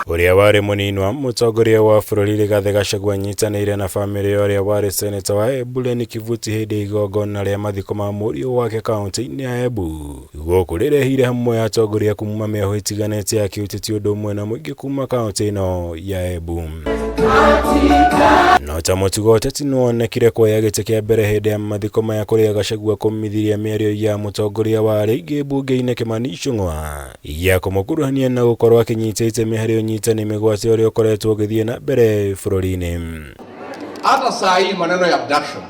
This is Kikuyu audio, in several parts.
Ũrĩa warĩ mũnini wa mũtongoria wa bũrũri Rigathĩ Gachagua anyitanĩire na bamĩrĩ ya ũrĩa warĩ seneta wa Embu Lenny Kivuti hĩndĩ ya igongona rĩa mathiko ma mũriũ wake kaũntĩ-inĩ ya Embu. Gũkũ rĩrehire hamwe atongoria kuma mĩahũ ĩtiganĩte ya kĩũteti ũndũ ũmwe na mũingĩ kuma kaũntĩ ĩno ya Embu. No ta mũtugo ũteti nĩwonekire kuoya gĩtĩ kĩa mbere hĩndĩ ya mathiko maya kũrĩa Gachagua kũmithirie mĩario ya mũtongoria wa arĩa aingĩ mbunge-inĩ Kimani Ichung'wa ya kũmũkuruhania na gũkorwo akĩnyita itemi harĩ ũnyitani mĩgwate ũrĩa ũkoretwo ũgĩthiĩ na mbere bũrũri-inĩ. Hata saa hii maneno ya abduction,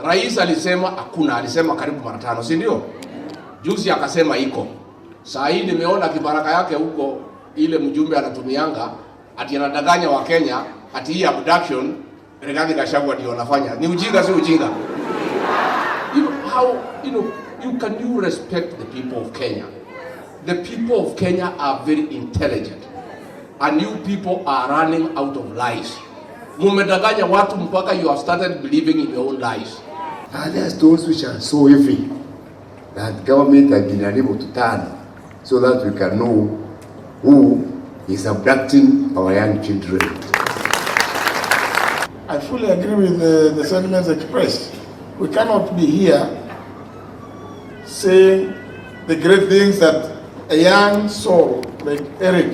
rais alisema hakuna, alisema karibu mara tano, si ndio? Juzi akasema iko. Saa hii nimeona kibaraka yake huko, ile mjumbe anatumianga ati anadanganya Wakenya ati hii abduction Rigathi Gachagua ndio anafanya. Ni ujinga, si ujinga? You know, how, you know, you can you respect the people of Kenya? The people of Kenya are very intelligent. And you people are running out of lies. Mumedanganya watu mpaka you have started believing in your own lies. Are there stones which are so heavy that government has been unable to turn so that we can know who is abducting our young children? I fully agree with the sentiments expressed. We cannot be here saying the great things that a young soul like Eric,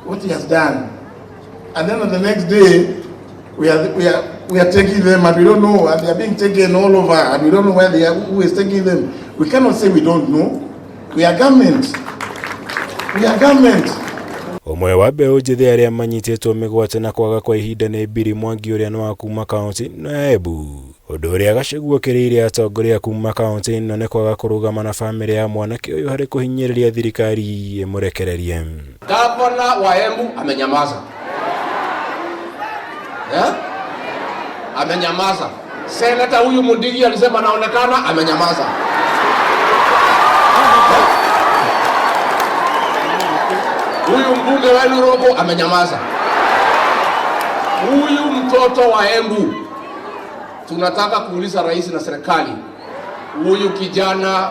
what he has done. And then on the next day, we are taking them and we don't know, and they are being taken all over and we don't know where they are, who is taking them. We cannot say we don't know. We are government. We are government. Ũmwe wa mbeũ njĩthĩ arĩa manyitĩtwo mĩgwate na kwaga kwa ihinda nĩ Billy Mwangi ũrĩa nĩ wa kuma kaũntĩ ĩno ya Embu. Ũndũ ũrĩa Gachagua okĩrĩire atongoria kuma kaũntĩ ĩno nĩ kwaga kũrũgama na bamĩrĩ ya mwanake ũyũ harĩ kũhinyĩrĩria thirikari ĩmũrekererie. Gavana wa Embu amenyamaza. Yeah? Amenyamaza. Seneta huyu Mundigi alisema anaonekana, amenyamaza. Huyu mbunge wenu Robo amenyamaza. Huyu mtoto wa Embu, tunataka kuuliza rais na serikali, huyu kijana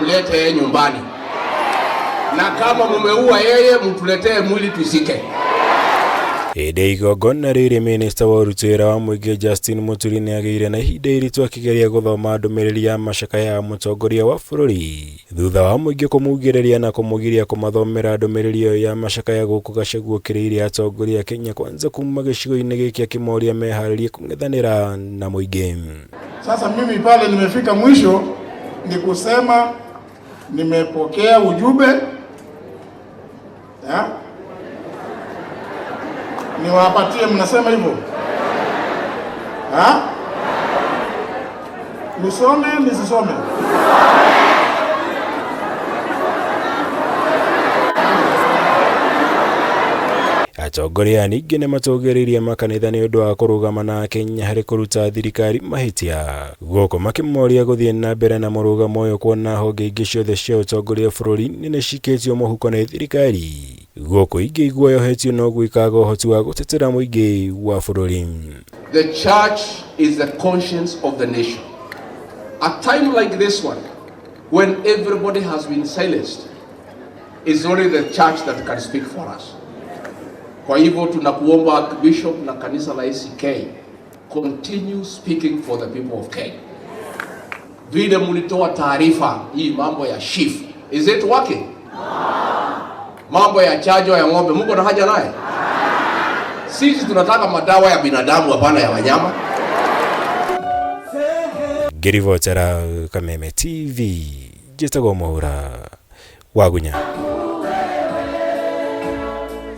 mlete yeye nyumbani, na kama mumeua yeye mtuletee mwili tuisike. Hĩndĩ ya igongona rĩrĩ minista wa ũruti wĩra wa mũingĩ Justin Muturi nĩagĩire na ihinda iritũ akĩgeria gũthoma ndũmĩrĩri ya macakaya ya mũtongoria wa bũrũri thutha wa mũingĩ kũmugĩrĩria na kũmũgiria kũmathomera ndũmĩrĩri ĩyo ya macakaya gũkũ Gachagua okĩrĩire atongoria a Kenya Kwanza kuma gĩcigo-inĩ gĩkĩ akĩmoria meharĩrie kũng'ethanĩra na mũingĩ. Sasa mimi pale nimefika mwisho ni kusema nimepokea ujumbe ya? Niwapatie, mnasema hivyo? Ha? Nisome nisisome? Atongoria ningĩ nĩ matũgĩrĩirie makanitha nĩ ũndũ wa kũrũgama na Akenya harĩ kũruta thirikari mahĩtia gũkũ makĩmoria gũthiĩ na mbere na mũrũgamo ũyũ kuona honge ingĩ ciothe cia ũtongoria bũrũri-inĩ nĩ cikĩtio mũhuko nĩ thirikari gũkũ ingĩ iguoyohetio no gwĩkaga ũhoti wa gũtetera mũingĩ wa bũrũri. The church is the conscience of the nation. A time like this one, when everybody has been silenced, is only the church that can speak for us. Kwa hivyo tunakuomba Bishop na kanisa la ACK, continue speaking for the people of Kenya. Vile mulitoa taarifa hii mambo ya SHIF, is it working? Mambo ya chanjo ya ng'ombe, mko na haja naye? Sisi tunataka madawa ya binadamu, hapana ya wanyama. Ngĩribotera Kameme TV, njĩtagwo Mwaura Wagunya.